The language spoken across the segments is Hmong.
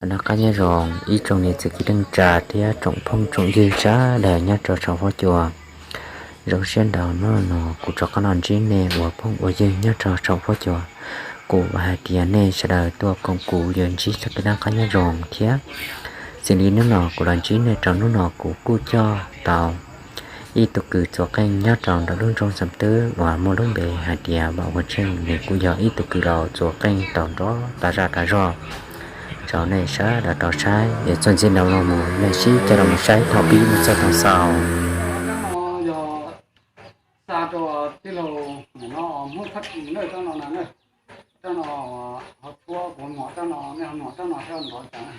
Noj qab nyob zoo ib tsoom niam txiv kwv tij neej tsa thiab tsoom phooj tsoom ywg sawv daws nyob rau saum huab cua. Zoo siab ntau hnub no kuv rov qab los ntsib nej ua phooj ua ywg nyob rau saum huab cua. Kuv vam hais tias nej sawv daws tuaj koom kuv yuav ntsib txoj kev noj qab nyob zoo thiab. Xws li hnub no kuv los ntsib nej rau hnub no kuv kuj coj tau ib tug kws txuas qeej nyob rau ntawm lub nroog Xam Twb uas muaj lub npe hais tias Vam Ua Tsheej, nws kuj yog ib tug kws los txuas qeej tau nrov tas zaj tas zog rau nej sawv daws tau saib. Es txuas ntxiv no los mus nej sib coj los saib thaum pib mus txog thaum xaus. Yog xa rau tij laug no Hmoob Thaj Kis na, rab no na, rab no ho tshuab kuv mos rab no, nej ho mos rab no seb nrov cas na.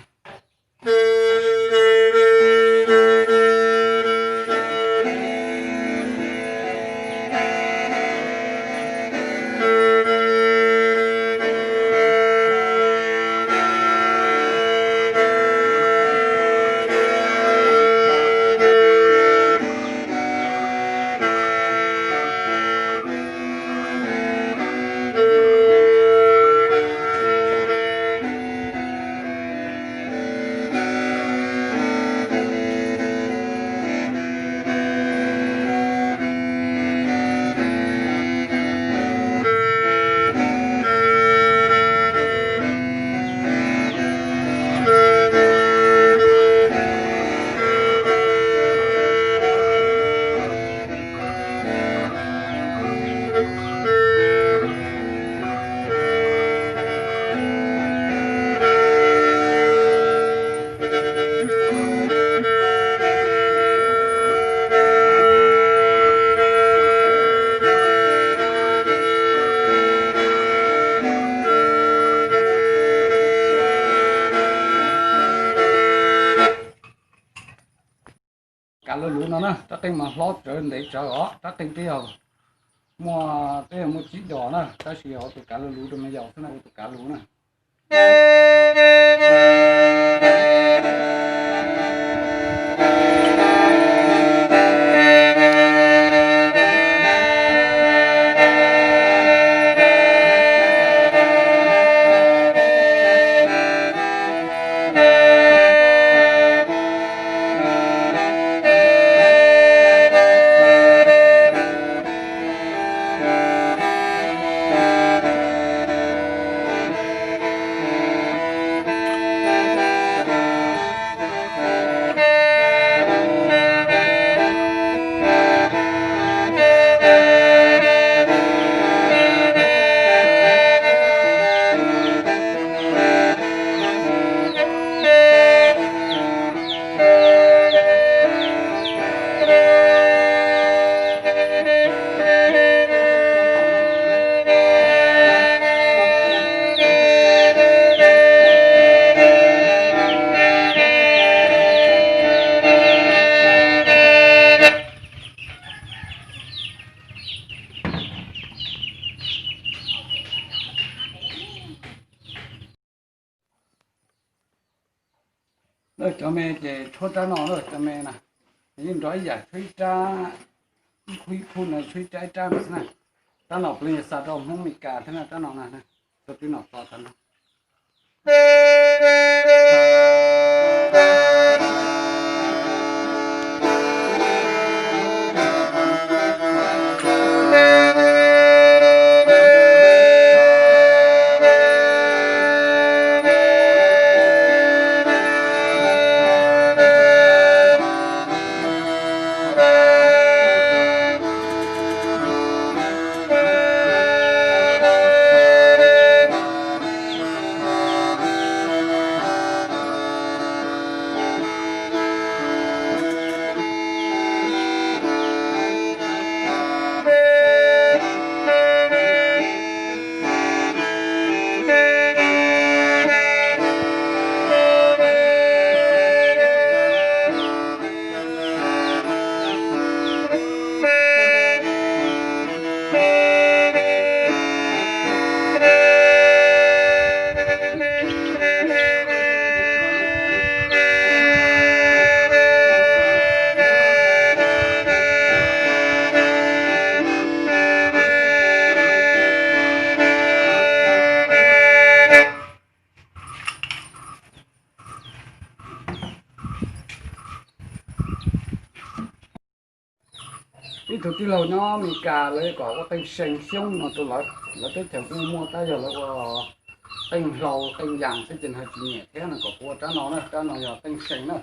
Kav lawv luv no na, rab qeej mas hlob tsawv ntev tsawv os, rab qeej twb yog muaj, twb yog muaj tsib dos na, tab sis yog ua tus kav lawv luv rau me yaus xwb na, ua tus kav luv na. Cov me ces tshuab rab no, cov me na, yeej nrov ib yam tshuab ib rab, ib khub ib khub no tshuab ib rab ib rab no xwb na. Rab no puav leej yog xa rau Hmoob Mes Kas thiab na, rab no na, txog twb no txog tag no. Ib tug tij laug nyob Amelikas lawv kom ua qeej see xyoob no rau lawv, lawv teb chaws kuj muaj tab yog lawv ua qeej hlau qeej yas xwb ces nws ho tsis nyiam thiab no kom kuv ua rab no na, rab no yog qeej see na.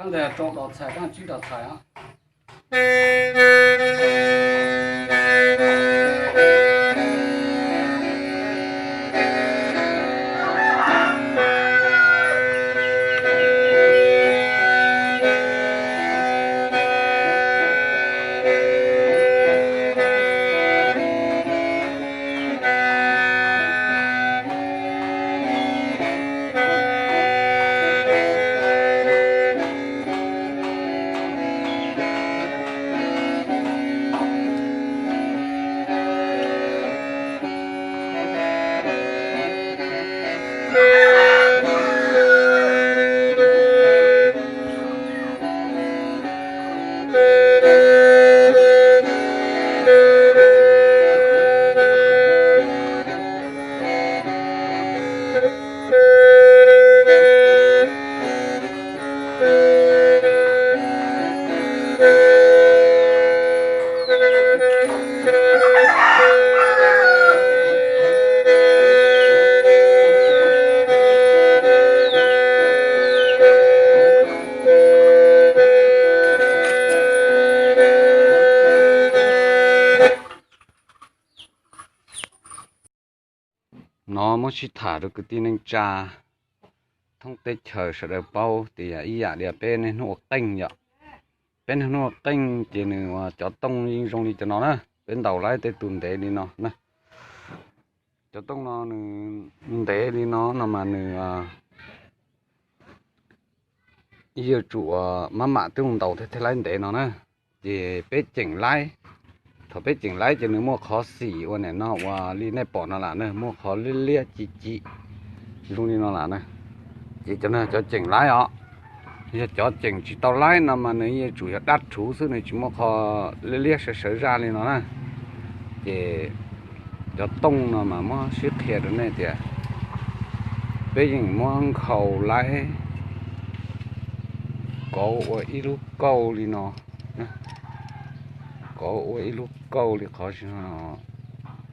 Kab ntawd rau dos txhais, kab tsib dos txhais os. No muab sib tham rau kwv tij neej tsa thoob teb chaws sawv daws paub tias ib yam li peb niaj hnub ua qeej yom. Peb niaj hnub ua qeej ces nws ua cov tooj yeej zoo li cov no na, peb ntaus laib tej tus ntev li no na. Cov tooj no nws ntev li no no mas nws yuav tsum maj mam twb mus ntaus thiaj thiaj laib ntev no na. Ces peb ceem laib, thaum peb ceem laib ces nws muaj qhov xim ua nim no ua li nej pom no lam na, muaj qhov liab liab ci ci zoo li no lam na. Ces cov no cov ceem laib os. Yog cov ceem tsis tau laib no mas nws yuav tsum yog dab rhuv xwb, nws tsis muaj qhov liab liab sawv sawv zaj li no na. Ces cov tooj no mas muab sib qhia rau nej tias peb yeej muab nkhaus laib kauv ua ib lub kauj li no, kauv ua ib lub kauj li qhov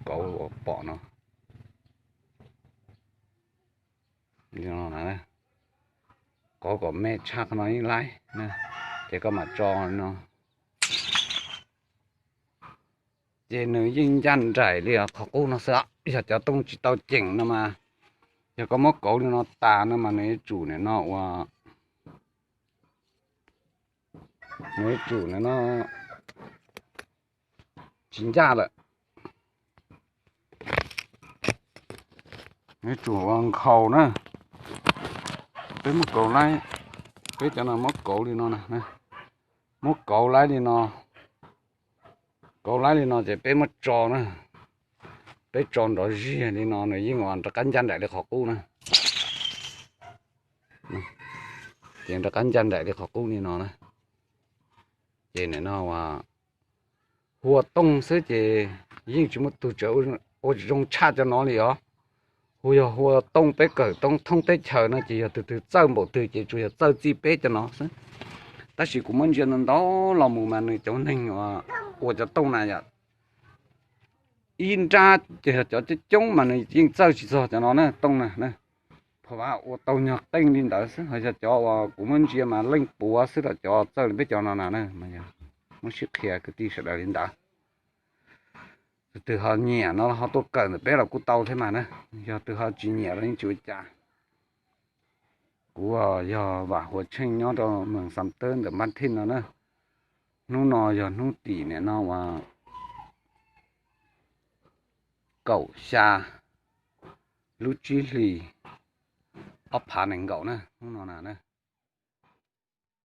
kauv uas pom no. Qhov kom me tshaj qhov no yeej laib, ces koj mam tso no. Ces nws yeej ncaj nraim li qhov qub no xwb. Yog cov tooj tsis tau ceem no mas, yog koj muab kauv li no tas no mas nws yuav tsum nim no ua, nws yuav tsum nim no tsis ncaj lawm. Nws yuav tsum ua nkhaus na. Peb muab kauv laib, peb cov no muab kauv li no na, muab kauv laib li no, kauv laib li no ces peb muab tso na, peb tso nrov ziag li no nws yeej ua rov qab ncaj nraim li qhov qub na. Ces rov qab ncaj nraim li qhov qub li no na. Ces nim no ua hua tooj xwb ces yeej tsis muaj tug tsawv ua zoo tshaj cov no li os. Hu yog hua tooj peb kawm tooj thoob teb chaws no ces yog tug twg txawj npaum twg ces tsuas yog txawj txij peb cov no xwb. Tab sis kuv muab ntsia ntau ntau los mus mas nws cov neeg ua cov tooj na yom, ib nrab ces yog cov coob coob mas nws yeej txawj tsis txog cov no na, tooj na. Pham Vam ua tau nyuag qeej li ntawd xwb, ho yog cov uas kuv muab ntsia mas leej puav xwb los cov txawj li peb cov no na. Muab sib qhia kwv tij sawv daws li ntawd. Tus twg ho nyiam no ho tuaj kawm ntawm peb los kuj tau thiab mas na. Yog tus ho tsis nyiam los yeej tsis ua cas. Kuv yog Vam Huas Tsheej nyob rau moos Xam Tawb ntawm Npab Thij no na. Hnub no yog hnub tim nim no uas kaum xya lub tsib hlis ob phav nees nkaum na, hnub no na.